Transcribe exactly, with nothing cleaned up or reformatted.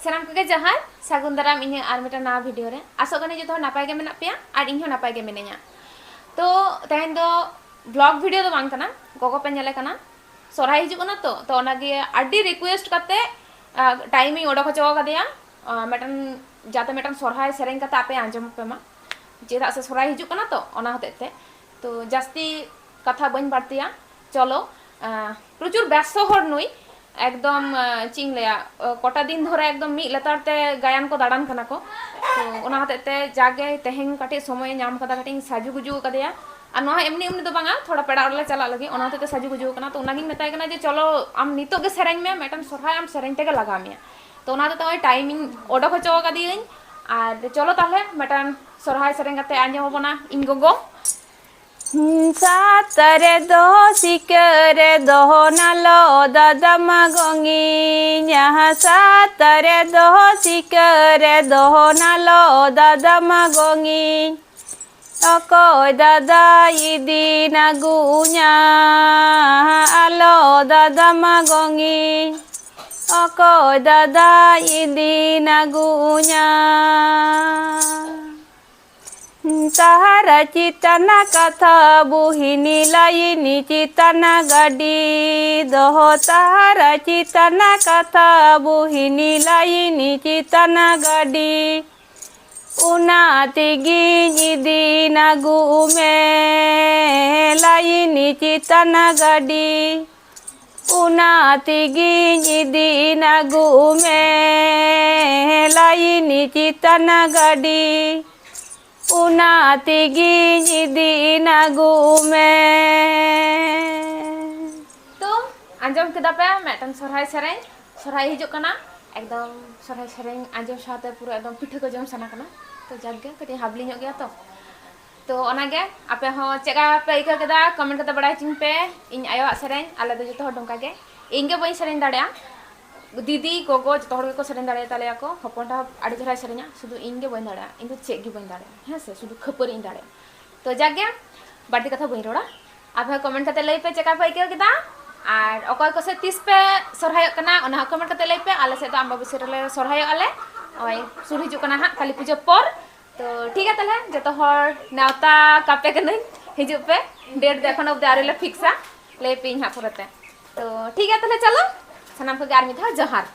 ᱥᱟᱱᱟᱢ ᱠᱚᱜᱮ ᱡᱚᱦᱟᱨ, ᱥᱟᱹᱜᱩᱱ ᱫᱟᱨᱟᱢ ᱤᱧᱟᱹᱜ ᱟᱨ ᱢᱤᱫᱴᱟᱝ ᱱᱟᱣᱟ ᱵᱷᱤᱰᱤᱭᱳ ᱨᱮ᱾ ᱟᱥᱚᱜ ᱠᱟᱹᱱᱟᱹᱧ ᱡᱚᱛᱚ ᱦᱚᱲ ᱱᱟᱯᱟᱭ ᱜᱮ ᱢᱮᱱᱟᱜ ᱯᱮᱭᱟ ᱟᱨ ᱤᱧ ᱦᱚᱸ ᱱᱟᱯᱟᱭ ᱜᱮ ᱢᱤᱱᱟᱹᱧᱟ᱾ ᱛᱚ ᱛᱮᱦᱮᱧ ᱫᱚ ᱵᱞᱚᱜ ᱵᱷᱤᱰᱤᱭᱳ ᱫᱚ ᱵᱟᱝ ᱠᱟᱱᱟ, ᱜᱚᱜᱚ ᱯᱮ ᱧᱮᱞᱮ ᱠᱟᱱᱟ, ᱥᱚᱨᱦᱟᱭ ᱦᱤᱡᱩᱜ ᱠᱟᱱᱟ ᱛᱚ, ᱛᱚ ᱚᱱᱟᱜᱮ ᱟᱹᱰᱤ ᱨᱤᱠᱩᱭᱮᱥᱴ ᱠᱟᱛᱮ ᱴᱟᱭᱤᱢ ᱤᱧ ᱚᱰᱚᱠ ᱦᱚᱪᱚ ᱟᱠᱟᱫᱮᱭᱟ, ᱟᱨ ᱢᱤᱫᱴᱟᱝ ᱡᱟᱛᱮ ᱢᱤᱫᱴᱟᱝ ᱥᱚᱨᱦᱟᱭ ᱥᱮᱨᱮᱧ ᱠᱟᱛᱮ ᱟᱯᱮ ᱟᱸᱡᱚᱢ ᱯᱮ ᱢᱟ, ᱪᱮᱫᱟᱜ ᱥᱮ ᱥᱚᱨᱦᱟᱭ ᱦᱤᱡᱩᱜ ᱠᱟᱱᱟ ᱛᱚ, ᱚᱱᱟ ᱦᱚᱛᱮᱡ ᱛᱮ᱾ ᱛᱚ ᱡᱟᱹᱥᱛᱤ ᱠᱟᱛᱷᱟ ᱵᱟᱹᱧ ᱵᱟᱹᱲᱛᱤᱭᱟ, ᱪᱚᱞᱚ᱾ ᱟᱸ, ᱯᱨᱚᱪᱩᱨ ᱵᱮᱥᱛᱚ ᱦᱚᱲ ᱱᱩᱭ, ᱮᱠᱫᱚᱢ, ᱟᱸ, ᱪᱮᱫ ᱤᱧ ᱞᱟᱹᱭᱟ, ᱟᱸ, ᱠᱚᱴᱟ ᱫᱤᱱ ᱫᱷᱚᱨᱮ ᱮᱠᱫᱚᱢ ᱢᱤᱫ ᱞᱮᱛᱟᱲ ᱛᱮ ᱜᱟᱭᱟᱱ ᱠᱚ ᱫᱟᱬᱟᱱ ᱠᱟᱱᱟ ᱠᱚ᱾ ᱛᱚ ᱚᱱᱟ ᱦᱚᱛᱮᱡ ᱛᱮ ᱡᱟᱜᱮ ᱛᱮᱦᱮᱧ ᱠᱟᱹᱴᱤᱡ ᱥᱚᱢᱚᱭᱮ ᱧᱟᱢ ᱠᱟᱫᱟ, ᱠᱟᱹᱴᱤᱡ ᱤᱧ ᱥᱟᱡᱩ ᱜᱩᱡᱩ ᱟᱠᱟᱫᱮᱭᱟ᱾ ᱟᱨ ᱱᱚᱣᱟ ᱮᱢᱱᱤ ᱮᱢᱱᱤ ᱫᱚ ᱵᱟᱝᱟ, ᱛᱷᱚᱲᱟ ᱯᱮᱲᱟ ᱚᱲᱟᱜ ᱞᱮ ᱪᱟᱞᱟᱜ ᱞᱟᱹᱜᱤᱫ, ᱚᱱᱟ ᱦᱚᱛᱮᱡ ᱛᱮ ᱥᱟᱡᱩ ᱜᱩᱡᱩ ᱟᱠᱟᱱᱟ᱾ ᱛᱚ ᱚᱱᱟᱜᱤᱧ ᱢᱮᱛᱟᱭ ᱠᱟᱱᱟ ᱡᱮ, "ᱪᱚᱞᱚ, ᱟᱢ ᱱᱤᱛᱚᱜ ᱜᱮ ᱥᱮᱨᱮᱧ ᱢᱮ, ᱢᱤᱫᱴᱟᱝ ᱥᱚᱨᱦᱟᱭ ᱟᱢ ᱥᱮᱨᱮᱧ ᱛᱮᱜᱮ ᱞᱟᱜᱟᱣ ᱢᱮᱭᱟ᱾" ᱛᱚ ᱚᱱᱟ ᱦᱚᱛᱮᱡ ᱛᱮ ᱱᱚᱜᱼᱚᱭ ᱴᱟᱭᱤᱢ ᱤᱧ ᱚᱰᱚᱠ ᱦᱚᱪᱚ ᱟᱠᱟᱫᱤᱭᱟᱹᱧ᱾ ᱟᱨ ᱪᱚᱞᱚ ᱛᱟᱦᱞᱮ ᱢᱤᱫᱴᱟᱝ ᱥᱚᱨᱦᱟᱭ ᱥᱮᱨᱮᱧ ᱠᱟᱛᱮ ᱟᱸᱡᱚᱢ ᱟᱵᱚᱱᱟ ᱤᱧ ᱜᱚᱜᱚ᱾ ᱥᱟᱛ ᱨᱮ ᱫᱚᱦᱚ ᱥᱤᱠᱟᱹᱨ ᱨᱮ ᱫᱚᱦᱚ ᱱᱟᱞᱚ ᱫᱟᱫᱟ ᱢᱟ ᱜᱚᱝᱤᱧ, ᱡᱟᱦᱟᱸ ᱥᱟᱛ ᱨᱮ ᱫᱚᱦᱚ ᱥᱤᱠᱟᱹᱨ ᱨᱮ ᱫᱚᱦᱚ ᱱᱟᱞᱚ ᱫᱟᱫᱟ ᱢᱟ ᱜᱚᱝᱤᱧ᱾ ᱚᱠᱚᱭ ᱫᱟᱫᱟᱭ ᱤᱫᱤ ᱱᱟᱹᱜᱩᱧᱟ ᱟᱞᱚ ᱫᱟᱫᱟ ᱢᱟ ᱜᱚᱝᱤᱧ, ᱚᱠᱚᱭ ᱫᱟᱫᱟᱭ ᱤᱫᱤ ᱱᱟᱹᱜᱩᱧᱟ᱾ ᱛᱟᱦᱟᱨᱟ ᱪᱮᱛᱟᱱᱟ ᱠᱟᱛᱷᱟ ᱵᱩᱦᱤᱱᱤ ᱞᱟᱭᱤᱱᱤ ᱪᱮᱛᱟᱱᱟ ᱜᱟᱹᱰᱤ, ᱫᱚᱦᱚ ᱛᱟᱦᱟᱨᱟ ᱪᱮᱛᱟᱱᱟ ᱠᱟᱛᱷᱟ ᱵᱩᱦᱤᱱᱤ ᱞᱟᱭᱤᱱᱤ ᱪᱮᱛᱟᱱᱟ ᱜᱟᱹᱰᱤ᱾ ᱚᱱᱟ ᱛᱮᱜᱤᱧ ᱤᱫᱤ ᱱᱟᱹᱜᱩ ᱢᱮ ᱞᱟᱭᱤᱱᱤ ᱪᱮᱛᱟᱱᱟ ᱜᱟᱹᱰᱤ᱾ ᱚᱱᱟ ᱛᱮᱜᱤᱧ ᱤᱫᱤ ᱱᱟᱹᱜᱩ ᱢᱮ ᱞᱟᱭᱤᱱᱤ ᱪᱮᱛᱟᱱᱟ ᱜᱟᱹᱰᱤ᱾ ᱚᱱᱟ ᱛᱮᱜᱤᱧ ᱤᱫᱤ ᱱᱟᱹᱜᱩ ᱢᱮ᱾ ᱛᱚ ᱟᱸᱡᱚᱢ ᱠᱮᱫᱟ ᱯᱮ ᱢᱤᱫᱴᱟᱝ ᱥᱚᱨᱦᱟᱭ ᱥᱮᱨᱮᱧ, ᱥᱚᱨᱦᱟᱭ ᱦᱤᱡᱩᱜ ᱠᱟᱱᱟ, ᱮᱠᱫᱚᱢ ᱥᱚᱨᱦᱟᱭ ᱥᱮᱨᱮᱧ ᱟᱸᱡᱚᱢ ᱥᱟᱶᱛᱮ ᱯᱩᱨᱟᱹ ᱮᱠᱫᱚᱢ ᱯᱤᱴᱷᱟᱹ ᱠᱚ ᱡᱚᱢ ᱥᱟᱱᱟ ᱠᱟᱱᱟ᱾ ᱛᱚ ᱡᱟᱠ ᱜᱮ, ᱠᱟᱹᱴᱤᱡ ᱦᱟᱵᱞᱤ ᱧᱚᱜ ᱜᱮᱭᱟ ᱛᱚ᱾ ᱛᱚ ᱚᱱᱟᱜᱮ, ᱟᱯᱮ ᱦᱚᱸ ᱪᱮᱫ ᱞᱮᱠᱟ ᱯᱮ ᱟᱹᱭᱠᱟᱹᱣ ᱠᱮᱫᱟ ᱠᱚᱢᱮᱱᱴ ᱠᱟᱛᱮ ᱵᱟᱲᱟᱭ ᱦᱚᱪᱚᱧ ᱯᱮ᱾ ᱤᱧ ᱟᱭᱳᱣᱟᱜ ᱥᱮᱨᱮᱧ, ᱟᱞᱮ ᱫᱚ ᱡᱚᱛᱚ ᱦᱚᱲ ᱱᱚᱝᱠᱟ ᱜᱮ, ᱤᱧ ᱜᱮ ᱵᱟᱹᱧ ᱥᱮᱨᱮᱧ ᱫᱟᱲᱮᱭᱟᱜᱼᱟ, ᱫᱤᱫᱤ ᱜᱚᱜᱚ ᱡᱚᱛᱚ ᱦᱚᱲ ᱜᱮᱠᱚ ᱥᱮᱨᱮᱧ ᱫᱟᱲᱮᱭᱟᱛᱟᱞᱮᱭᱟ ᱠᱚ, ᱦᱚᱯᱚᱱ ᱴᱟᱜ ᱟᱹᱰᱤ ᱪᱮᱦᱨᱟᱭ ᱥᱮᱨᱮᱧᱟ, ᱥᱩᱫᱷᱩ ᱤᱧ ᱜᱮ ᱵᱟᱹᱧ ᱫᱟᱲᱮᱭᱟᱜᱼᱟ, ᱤᱧ ᱫᱚ ᱪᱮᱫ ᱜᱮ ᱵᱟᱹᱧ ᱫᱟᱲᱮᱭᱟᱜᱼᱟ, ᱦᱮᱸ ᱥᱮ, ᱥᱩᱫᱷᱩ ᱠᱷᱟᱹᱯᱟᱹᱨᱤ ᱤᱧ ᱫᱟᱲᱮᱭᱟᱜᱼᱟ᱾ ᱛᱚ ᱡᱟᱠ ᱜᱮ, ᱵᱟᱹᱲᱛᱤ ᱠᱟᱛᱷᱟ ᱵᱟᱹᱧ ᱨᱚᱲᱟ, ᱟᱯᱮ ᱦᱚᱸ ᱠᱚᱢᱮᱱᱴ ᱠᱟᱛᱮ ᱞᱟᱹᱭ ᱯᱮ ᱪᱮᱫ ᱞᱮᱠᱟ ᱯᱮ ᱟᱹᱭᱠᱟᱹᱣ ᱠᱮᱫᱟ᱾ ᱟᱨ ᱚᱠᱚᱭ ᱠᱚᱥᱮᱫ ᱛᱤᱥ ᱯᱮ ᱥᱚᱨᱦᱟᱭᱚᱜ ᱠᱟᱱᱟ, ᱚᱱᱟ ᱦᱚᱸ ᱠᱚᱢᱮᱱᱴ ᱠᱟᱛᱮ ᱞᱟᱹᱭ ᱯᱮ᱾ ᱟᱞᱮ ᱥᱮᱫ ᱫᱚ ᱟᱢᱵᱟᱵᱟᱹᱥᱭᱟᱹ ᱨᱮᱞᱮ ᱥᱚᱨᱦᱟᱭᱚᱜᱼᱟ ᱞᱮ, ᱱᱚᱜᱼᱚᱭ ᱥᱩᱨ ᱦᱤᱡᱩᱜ ᱠᱟᱱᱟ ᱦᱟᱸᱜ ᱠᱟᱹᱞᱤ ᱯᱩᱡᱟᱹ ᱯᱚᱨ᱾ ᱛᱚ ᱴᱷᱤᱠ ᱜᱮᱭᱟ ᱛᱟᱦᱚᱞᱮ, ᱡᱚᱛᱚ ᱦᱚᱲ ᱱᱮᱣᱛᱟ ᱠᱟᱯᱮ ᱠᱟᱹᱱᱟᱹᱧ, ᱦᱤᱡᱩᱜ ᱯᱮ᱾ ᱰᱮᱴ ᱫᱚ ᱮᱠᱷᱚᱱ ᱚᱵᱫᱤ ᱟᱹᱣᱨᱤ ᱞᱮ ᱯᱷᱤᱠᱥᱟ, ᱞᱟᱹᱭ ᱯᱮᱭᱟᱹᱧ ᱦᱟᱸᱜ ᱯᱚᱨᱮᱛᱮ᱾ ᱛᱚ ᱴᱷᱤᱠ ᱜᱮᱭᱟ ᱛᱟᱦᱚᱞᱮ, ᱪᱚᱞᱚ ᱥᱟᱱᱟᱢ ᱠᱚᱜᱮ ᱟᱨ ᱢᱤᱫ ᱫᱷᱟᱣ ᱡᱚᱦᱟᱨ᱾